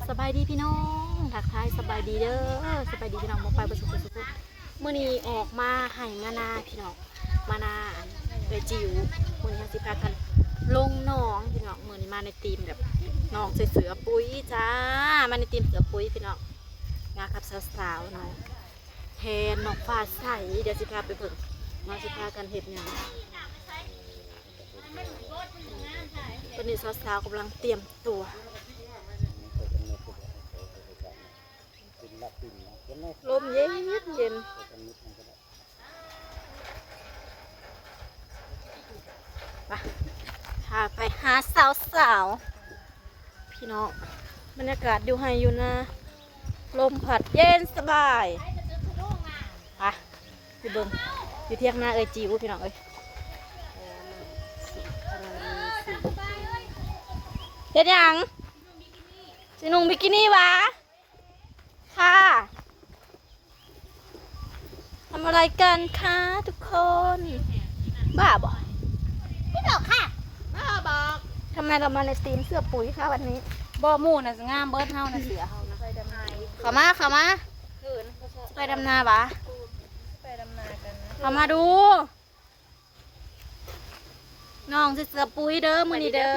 ສະບາຍດີພີ່ນ້ອງ ທັກທາຍສະບາຍດີເດີ ສະບາຍດີພີ່ນ້ອງໝົດປາຍເບິດສູ່ຜູ້ສູ່ຄົນ. ມື້ນີ້ອອກມາໄຮ່ມານາພີ່ນ້ອງ ມານາອັນເອື້ອຍຈິວ. ມື້ນີ້ເຮົາຊິພາກັນລົງໜອງພີ່ນ້ອງ. ມື້ນີ້ມາໃນທີມແບບ ນ້ອງໃສ່ເສື້ອປຸ້ຍຈ້າ ມາໃນທີມເສື້ອປຸ້ຍພີ່ນ້ອງ ມາກັບສາວໆເນາະ ແທນນ້ອງຟ້າໃສ. ດຽວຊິພາໄປເບິ່ງວ່າຊິພາກັນເຮັດຫຍັງ. ຕອນນີ້ສາວໆກຳລັງຕຽມຕົວ. ລົມເຢັນໆ ໄປ ພາໄປຫາສາວໆ ພີ່ນ້ອງ. ບັນຍາກາດຢູ່ໄຮ່ຢູ່ນາ ລົມພັດເຢັນສະບາຍ. ໄປ ໄປເບິ່ງຢູ່ຖຽງນາເອື້ອຍຈິວ ພີ່ນ້ອງເອີຍ. ເຮັດຫຍັງ? ຊິນຸ່ງບິກິນີ້ຫວາ? ค่ะ ทำอะไรกันคะทุกคน บ้าบ่ ไม่บอกค่ะ บ้าบอก ทำไมเรามาในธีมเสื้อปุ๋ยคะวันนี้ บ่ หมู่น่ะงามเบิด เฮาน่ะเสื้อเฮานะ เข้ามา เข้ามา ไปดำนาหวา ไปดำนากันนะ เข้ามาดู น้องใส่เสื้อปุ๋ยเด้อมื้อนี้เด้อ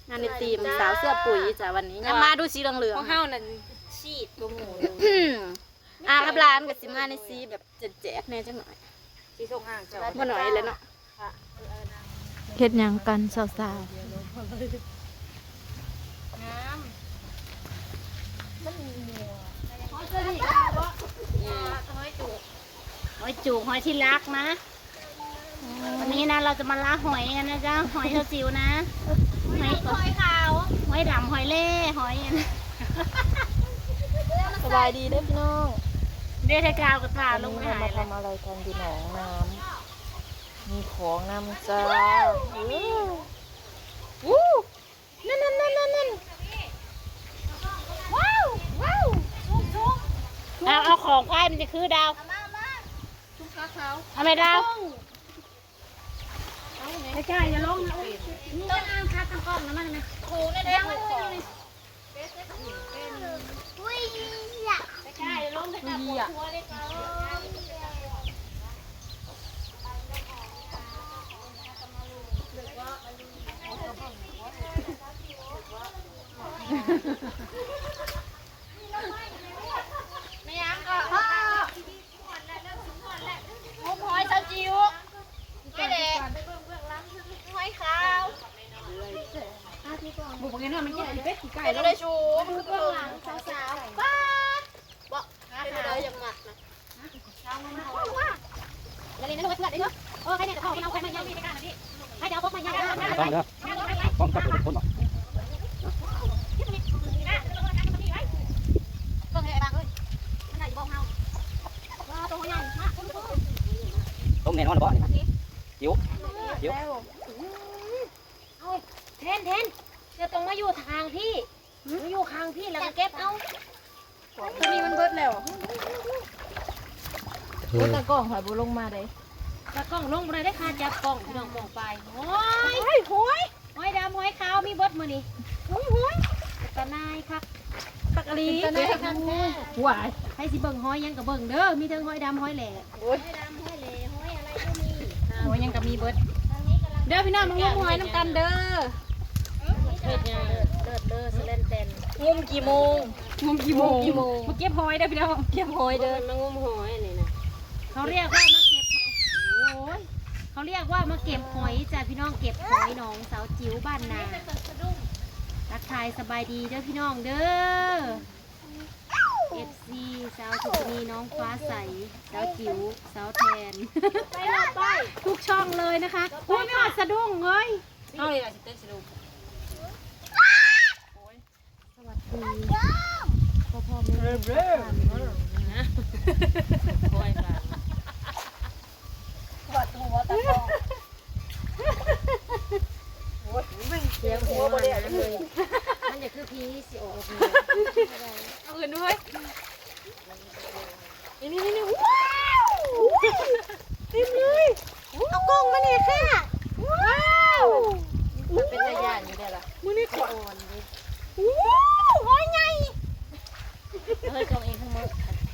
สวัสดีเด้อพี่น้อง มาในธีมสาวเสื้อปุ๋ยจ้ะวันนี้ แต่ว่า อย่ามาดูสีเหลืองๆ ของเฮานั่นฉีดกว่าหมู่อยู่ อากับหลานก็สิมาในสีแบบแจ๊ดๆแหน่จักหน่อย สีส้มอ่างเจ้า บ่น้อยแหละเนาะ เฮ็ดหยังกันสาวๆ งาม มันมีหมวก หอยเชอรี่ หอยจูบ หอยที่รักนะ วันนี้นะ เราจะมาล่าหอยกันนะจ๊ะ หอยเชอจิ๋วนะ หอย หอยขาว หอยดำ หอยเล่ หอย สบายดีเด้อพี่น้อง เด้ ไทกาวกระตาลง วันนี้เรามาทำอะไรกันอยู่หนองน้ำ มีของนำจ้า อู้ นั่นๆๆๆๆ ว้าว ว้าว เอา เอาของควายมันจะคือดาว เอามา เอามา เอาไหมดาว ไอ้จ้า อย่าลงนะ นี่จะอ้างคาตั้งกล้องนะมันนะ ครูได้แล้ว แม่ยังก็ งมหอยสาวจิ๋ว ไปแหละ หอยขาว บุกไปกินเนาะ มันกินขี้เป็ดขี้ไก่ เป็นอะไรชู มันคือเบื้องหลังสาวๆ ป๊าด บ่ เป็นอะไรยังหมักนะ อย่าเล่นนะลูก เพื่อนเด้อ เออ ใครเนี่ยจะเข้าไปเอาพวกมันยัง ใครจะเอาพวกมันยัง ต้องเด้อ ต้องจับคนบ่ เบิ่งให้ไอ้บางเอ้ย มันได้อยู่บ่เฮา ว้า ตัวใหญ่มาก ต้องแน่นอนบ่นี่ จิ๋ว จิ๋ว เอา เทน เทน เธอต้องมาอยู่ทางพี่ หึ มาอยู่ข้างพี่แล้วก็เก็บเอา ตัวนี้มันเบิดแล้ว โอ้ย ตากล้องข่อยบ่ลงมาเด้ ตากล้องลงบ่ได้เด้ ค่าจับกล้อง พี่น้อง กล้องไป โอ้ย โอ้ย หอย หอยดำ หอยขาว มีเบิดมื้อนี้ โอ้ย หอย ตาหน่ายคัก คักอีหลี เป็นตาหน่ายคักแท้ ว้าย ใครสิเบิ่งหอยหยังก็เบิ่งเด้อ มีทั้งหอยดำ หอยแหล่ โอ้ย หอยดำ หอยแหล่ หอยอะไรก็มี หอยหยังก็มีเบิด เด้อพี่น้อง มางมหอยนำกันเด้อ เลิศงาม เลิศ เลิศ เลิศ สะแลนแตน งมกี่โมง งมกี่โมง งมกี่โมง มาเก็บหอยเด้อพี่น้อง เก็บหอยเด้อ มางมหอยอันนี้นะ เขาเรียกว่ามาเก็บ โอ้ย เขาเรียกว่ามาเก็บหอยจ้ะพี่น้อง เก็บหอยหนองสาวจิ๋วบ้านนา ทักทายสบายดีเด้อพี่น้องเด้อ เอฟซี สาวสุนี น้องฟ้าใส สาวจิ๋ว สาวแทน ไป ไป ทุกช่องเลยนะคะ โอ๊ย ไม่อดสะดุ้งเฮ้ย เอาเลยล่ะ สิเต้นสะดุ้ง สวัสดี พ่อพ่อแม่แม่ทุกท่านนะ นะ ໂອ້ຍ ບາດ ປວດຫົວຕາບອດ. ໂອ້ຍ ເສຍງຫົວບໍ່ໄດ້ເລີຍ. ມັນຈະຄືຜີຊິອອກ. ເອົາອື່ນດ້ວຍ. ນີ້ໆໆ ວ້າວ ເຕັມເລີຍ. ເອົາກ້ອງມາແດ່ຄ່ະ. ວ້າວ ມັນເປັນຕາຢ້ານຢູ່ເດ້ລະ. ມື້ນີ້ຂ້ອຍ ໂອ້ ຫອຍໃຫຍ່. ເຮີ້ຍ ສົ່ງເອງທັງໝົດ.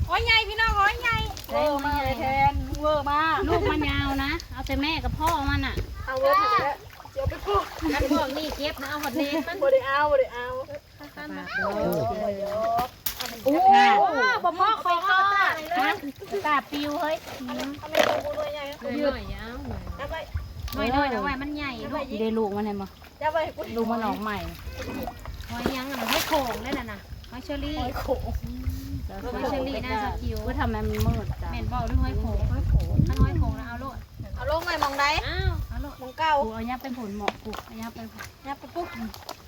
ຫອຍໃຫຍ່ພີ່ນ້ອງ ຫອຍໃຫຍ່. ເວີມາແທນ ເວີມາ. ລູກມັນຍາວນະ ເອົາແຕ່ແມ່ກັບພໍ່ມັນນະ. ເອົາເວີເທົ່າໃດ ຊິເອົາໄປປູກ. ຄັນພວກນີ້ເກັບນະ ເອົາຮອດເນນມັນ. ບໍ່ໄດ້ເອົາ ບໍ່ໄດ້ເອົາ. ໂອ້ ບໍ່ພໍຂອງເອົາຕາ. ຕາປິວເຮີ້ຍ. ນ້ອຍໆ ຢ່າເອົາ ນ້ອຍ ນ້ອຍໆ ເອົາໄວ້ມັນໃຫຍ່ລູກ. ເດ້ລູກມັນເຫັນບໍ່? ຈັບໄວ້ໃຫ້ກູ ລູກມັນອອກໃໝ່. ຫອຍຫຍັງຫັ້ນນະ? ຫອຍໂຂ່ງເດ້ຫັ້ນນະ ຫອຍເຊີຣີ. ຫອຍໂຂ່ງ ຫອຍເຊີຣີນະ ສາວຈິວ. ໂອ້ຍ ທຳໄມມັນມືດຈັງ? ແມ່ນບໍ່ ຫຼືຫອຍໂຂ່ງ? ຫອຍໂຂ່ງ. ຄັນຫອຍໂຂ່ງນະ ເອົາໂລດ. ເອົາລົງໄວ້ໝ່ອງໃດ? ອ້າວ ເອົາໂລດ ໝ່ອງເກົ່າ. ກູເອົາຫຍັບໄປພຸ້ນ ໝໍ້ກູ ເອົາຫຍັບໄປພຸ້ນ. ຫຍັບໄປປຸກ.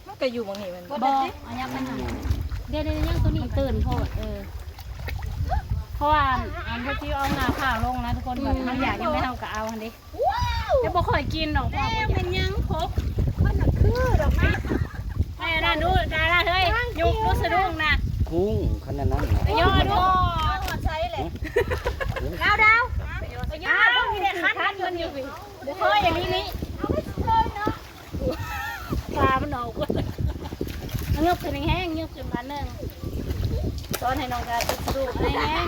ມັນກໍຢູ່ໝ່ອງນີ້ແມ່ນບໍ່? ບໍ່ ເອົາຫຍັບໄປຫັ້ນ. ເດ ເດ ຍັງໂຕນີ້ ມັນຕື່ນໂພດ. ເອີ ເພາະວ່າອັນ ອັນທີ່ເອົາໜ້າພ້າວລົງນະທຸກຄົນ. ອືມ ບັດເຮົາຢາກຫຍັງໃດເຮົາກໍເອົາຫັ້ນເດ້. ວ້າວ ແຕ່ບໍ່ຄ່ອຍກິນດອກ. ແມ່ນຫຍັງ ພວກມັນນະຄືດອກນະ. ໃຫ້ອັນນັ້ນດູ ດາລາເຮີ້ຍ ຍົກດູສະດຸ້ງນະ. ຫຸ້ງ ຄັນນັ້ນນະ ໄປຍໍດູ. ຮອດໃສແຫຼະ? ດາວ ດາວ ໄປຍໍ. ນີ້ແຫຼະຄັນມັນຢູ່. ບໍ່ເຄີຍ ອັນນີ້ນີ້ ເອົາໄປເຊີຍເນາະ. ຕາມັນອອກໝົດ. ເງືອບຂຶ້ນແຮງໆ ເງືອບຂຶ້ນບາດໜຶ່ງ. ສອນໃຫ້ນ້ອງດາວຕຶກສະດຸ້ງແຮງ.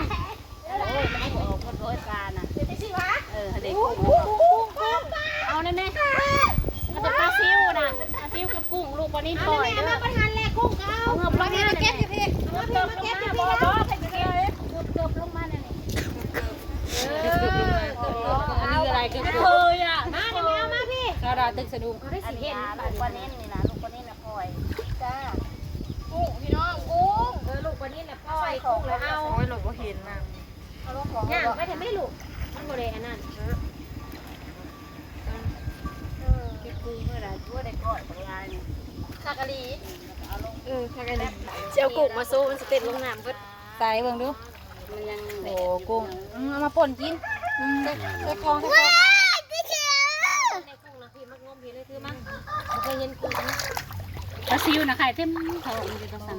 ໂອ້ຍ ມັນບໍ່ອອກ ມັນບໍ່ອອກປານະ. ເປັນຈັ່ງຊີ້ຫວາ? ເອີ ຫັ້ນເດ້. ກຸ້ງ ກຸ້ງ ກຸ້ງ ກຸ້ງ ເອົານັ້ນແດ່. ເອົາແຕ່ປາຊິວນະ ປາຊິວກັບກຸ້ງ. ລູກປານິນປ່ອຍເດີ. ມາປະທານແລະກຸ້ງກໍເອົາ. ເອົາເງືອບລົງມາ ເກັບຢູ່ພີ້. ເງືອບລົງມາ ບໍ່ ບໍ່ ເງືອບລົງມາແນວນີ້. ເອີ ເກີບລົງມາ ເກີບລົງມາ. ອັນນີ້ຄືອະໄລ? ເກີບ ເກີບ. ມາ ດາວ ມາພີ້. ດາວ ດາວຕຶກສະດຸ້ງ. ອັນນີ້ນະ ລູກປານິນນີ້ນະ ລູກປານິນນະປ່ອຍ. ຈ້າ ກຸ້ງ ພີ່ນ້ອງ ກຸ້ງ. ເອີ ລູກປານິນນະ ປ່ອຍ ກຸ້ງລະເອົາ. ໂອ້ຍ ເຮົາບໍ່ເຫັນນະ. ເອົາລົງຂອງ ຍ່າງໄປແທ້ແມ່ລູກ. ມັນບໍ່ໄດ້ອັນນັ້ນ. ເອີ ເກັບກຸ້ງເມື່ອໃດ ບໍ່ໄດ້ກ້ອຍບັກຫຼາຍນີ້. ຄັກອີ່ຫຼີ. ເອີ ຄັກອີ່ຫຼີ. ຊິເອົາກຸ້ງມາໂຊ ມັນຊິເຕັ້ນລົງນ້ຳເບິດ. ໃສ່ເບິ່ງດູ. ມັນຍັງ ໂອ້ ກຸ້ງ. ອືມ ເອົາມາປົ່ນກິນ. ອືມ ໃສ່ ໃສ່ກອງ ໃສ່ກອງ. ປາຊິວນະໄຂ່ເຕັມທ້ອງຢູ່ ຢູ່ຕາງຊັ້ນ.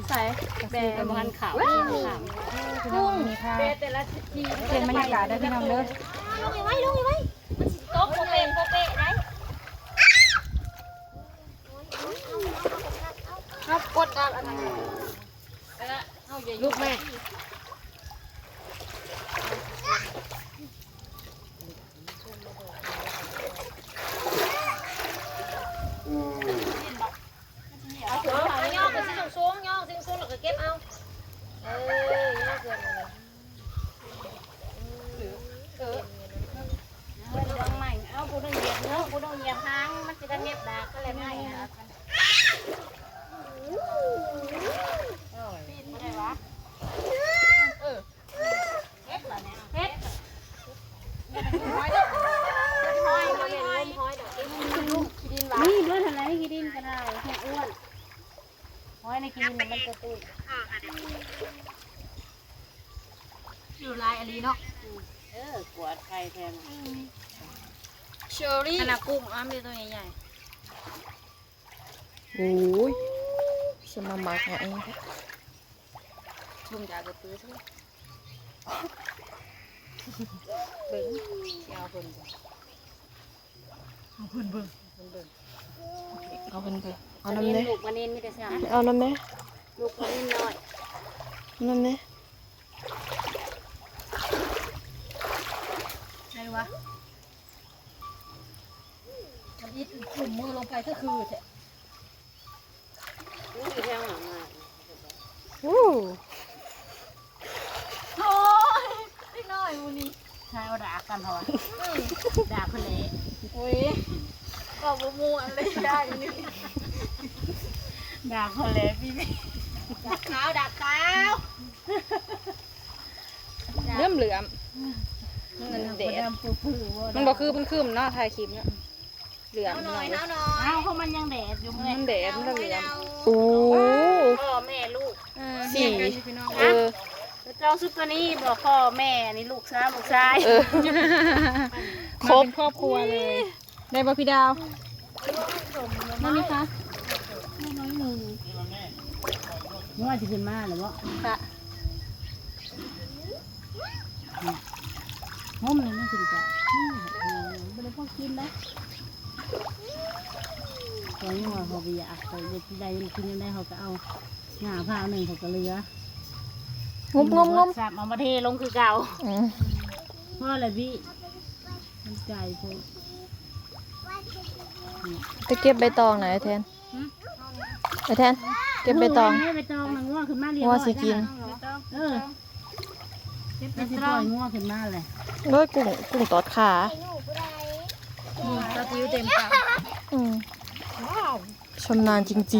ໃສ່ ປາຊິວກໍບໍ່ທັນເຂົ້າ. ພີ່ນ້ອງ ນີ້ຄ່ະ ເປັນບັນຍາກາດເດີພີ່ນ້ອງເດີ. ລົງໄວ້ ລົງໄວ້ ມັນຊິຕົກໂປະເປະໂປະເປະໄດ໋. ເຮົາກົດດັນອັນນັ້ນ ລຸກແມ່. ເອົາ ເອົາ ຍໍຂຶ້ນສູງໆ ຍໍຂຶ້ນສູງໆ ແລ້ວກໍເກັບເອົາ. ເອີ ຍໍຂຶ້ນ. ເອີ ເອົາ ຜູ້ໜຶ່ງໃໝ່ ເອົາ ຜູ້ໜຶ່ງຢຽບເນາະ ຜູ້ໜຶ່ງຢຽບຫາງ ມັນຊິໄດ້ແຫບດາກ ກໍແລ້ວໃໝ່. ເອີ ປີນບໍ່ໄດ້ຫວາ? ເອີ. ເຮັດ ເຮັດ ເຮັດ ຫອຍ ຫອຍ ຫອຍ ຫອຍ. ນີ້ເບິດຫັ້ນແຫຼະ ຂີ້ດິນກໍໄດ້ ແຫ້ງອ້ວນ. ຫອຍໃນຂີ້ດິນມັນກະຕຸ້ນ ຢູ່ຫຼາຍອີ່ຫຼີເນາະ. ເອີ ກວາດໄຂ່ແທນ. ເຊີຣີ ອັນນະ ກຸ້ງ ອ້ຳ ມີຕົວໃຫຍ່ໆ. ໂອ້ຍ ສະມາໝາກໃຫຍ່ແທ້. ທຸງຢາກະປື ເບິ່ງ ຊິເອົາເພິ່ນ ເອົາເພິ່ນເບິ່ງ ເພິ່ນເບິ່ງ ເອົາເພິ່ນເບິ່ງ. ເອົານຳແດ່ ລູກປານິນມີແຕ່ຊ້ຳ. ເອົານຳແດ່ ລູກປານິນນ້ອຍ ເອົານຳແດ່. ໄດ້ວະ? ທຳອິດຈຸ່ມມືລົງໄປຄືຄືແທ້. ໂອ້ ໂອ້ຍ ເດັກນ້ອຍໝູ່ນີ້ ໃຊ້ເອົາດາກກັນເພາະວ່າ ອືມ ດາກເພິ່ນແຫຼະ. ໂອ້ຍ ເວົ້າບໍ່ມ່ວນເລີຍ ດາກນີ້ ດາກເພິ່ນແຫຼະປີນີ້ ດາກຂາວ ດາກຂາວ. ເຫຼື້ອມໆ ມັນແດດ ມັນບໍ່ຄື ມັນຄືມເນາະ ຖ່າຍຄລິບເນາະ. ເຫຼື້ອມ ເຮົາໜ້ອຍ ເຮົາໜ້ອຍ ເຮົາ ເພາະມັນຍັງແດດຢູ່ ມັນແດດ ມັນເຫຼື້ອມ. ໂອ້ ພໍ່ແມ່ລູກ ເອີ ສີ່ ເອີ ເອີ ລອງຊຸດໂຕນີ້ບໍ່? ພໍ່ແມ່ ອັນນີ້ລູກສາວ ລູກຊາຍ ເອີ ມາ ຄົບ ເປັນຄອບຄົວເລີຍ. ໄດ້ບໍ່ພີ່ດາວ? ໄດ້ໄໝຄະ? ໄດ້ໜ້ອຍໜຶ່ງ. ວ່າຊິຂຶ້ນມາແລ້ວບໍ່? ກະ ຫົ່ມນີ້ມັນຂຶ້ນກະ ບໍ່ໄດ້ພໍກິນເດ້. ຂ້ອຍຍັງວ່າຂ້ອຍບໍ່ຢາກ ຂ້ອຍຢາກຊິໄດ້ມັນກິນຍາມໃດເຮົາກໍເອົາ ຫຍ້າພາວໜຶ່ງເຂົາກໍເຫຼືອ. ງຸບໆໆ ເອົາມາເທລົງຄືເກົ່າ. ອືມ ພໍແລ້ວບິ ມັນໃກ້ໂພດ. ໄປເກັບໃບຕອງໜ່ອຍ ອ້າຍແທນ. ຫື? ອ້າຍແທນ ເກັບໃບຕອງ. ໂອ້ຍ ໃບຕອງນະ ງົວຂຶ້ນມາລຽບຮ້ອຍ ງົວຊິກິນ. ເອີ ເກັບໃບຕອງ ມັນຊິປ່ອຍງົວຂຶ້ນມາແຫຼະ. ໂອ້ຍ ກຸ້ງ ກຸ້ງຕອດຂາ. ນີ້ ຕາຈິ້ວເຕັມປາກ. ອືມ ວ້າວ ຊຳນານຈິງໆ. ຊຳ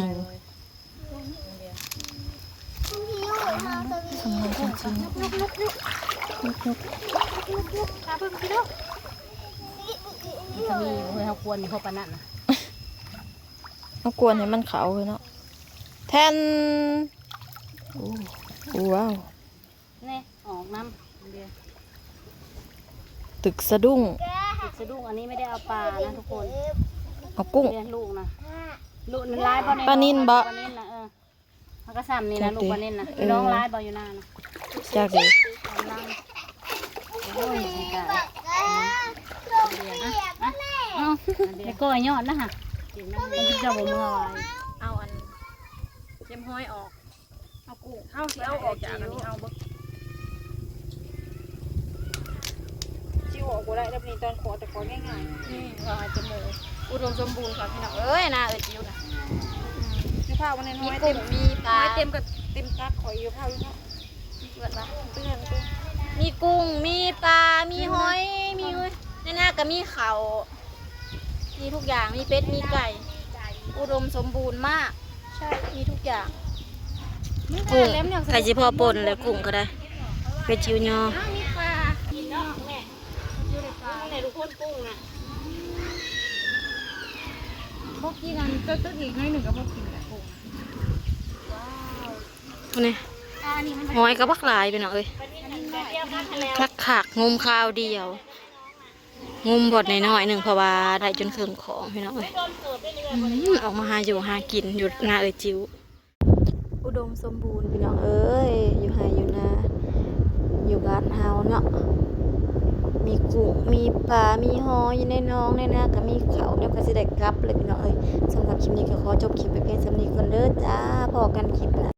ນານຈິງໆ. ຕາເບິ່ງຊິລູກ ມັນຈະມີບໍ່ ເຮົາກວນຢູ່ພໍປານນັ້ນນະ? ເຮົາກວນໃຫ້ມັນເຂົ້າເນາະ. ແທນ ໂອ້ ວ້າວ ແນ່ ອອກນຳ. ຕຶກສະດຸ້ງ ຕຶກສະດຸ້ງ. ອັນນີ້ໄມ່ໄດ້ເອົາປານະທຸກຄົນ ເອົາກຸ້ງ ເປັນລູກນະ. ລູກນັ້ນຫຼາຍບໍ່? ປານິນບໍ່? ປານິນນະ ເອີ ມັນກໍຊ່ຳນີ້ນະ ຈັກເດ ລູກປານິນນະ. ເອີ ພີ່ນ້ອງຫຼາຍບໍ່ຢູ່ນານະ? ຈັກເດ. ໂອ້ຍ ເອົາ ແລ້ວກໍຍອດນະຫະ ມັນເຈົ້າບໍ່ເມືອ. ເອົາອັນ ເຂັມຮອຍອອກ. ເອົາກຸ້ງ ເຮົາຊິເອົາອອກຈາກອັນນີ້ ເອົາເບິ່ງ. ຊິເອົາອອກບໍ່ໄດ້ແລ້ວນີ້ ຕອນຂໍແຕ່ຂໍງ່າຍໆ. ນີ້ເຮົາອາດຈະໝູ ອຸດົມສົມບູນຄ່ະພີ່ນ້ອງເອີຍ ນາເອີຍຈິ້ວນະ. ອືມ ຢູ່ພາວມັນນ້ອຍໆ ມີກຸ້ງ ເຕັມ ມີປາ ເຕັມກັບເຕັມຕັກຂ້ອຍຢູ່ພາວຢູ່ເນາະ. ເປື້ອນວະ ເປື້ອນ ເປື້ອນ ມີກຸ້ງ ມີປາ ມີຫອຍ ມີຫອຍ ໃນນາກໍມີເຂົ້າ. ມີທຸກຢ່າງ ມີເປັດ ມີໄກ່ ອຸດົມສົມບູນມາກ. ໃຊ່ ມີທຸກຢ່າງ. ກຸ້ງໃກ້ຊິພໍປົ່ນແລ້ວ ກຸ້ງກໍໄດ້ ເປັດຈິ້ວຍໍ. ອ້າວ ມີປາ ກິນເນາະແມ່ ຢູ່ໃນປາ ໃນລູກຄົນປຸງນະ. ບໍ່ກິນອັນ ຕຶກໆ ອີກໜ້ອຍໜຶ່ງກໍບໍ່ກິນແລ້ວ ກຸ້ງ. ວ້າວ ພຸ້ນນີ້ ປານີ້ມັນ ຫອຍກໍບັກຫຼາຍພີ່ນ້ອງເອີຍ. ຄັກໆ ງຸມຄາວດຽວ. ງຸມບ່ອນນ້ອຍໆ ໜຶ່ງ ເພາະວ່າໄດ້ຈົນເຄິ່ງຂອງພີ່ນ້ອງເອີຍ. ອືມ ອອກມາຫາຢູ່ຫາກິນຢູ່ນາເອື້ອຍຈິ້ວ. ອຸດົມສົມບູນພີ່ນ້ອງເອີຍ ຢູ່ໄຮ່ຢູ່ນາ ຢູ່ບ້ານເຮົາເນາະ. ມີກຸ້ງ ມີປາ ມີຫອຍຢູ່ໃນໜອງ ໃນນາກໍມີເຂົ້າ. ແລ້ວກໍຊິໄດ້ກັບແລ້ວພີ່ນ້ອງເອີຍ. ສຳລັບຄລິບນີ້ກໍຂໍຈົບຄລິບໄວ້ພຽງສ່ຳນີ້ກ່ອນເດີຈ້າ. ພໍ້ກັນຄລິບໜ້າ.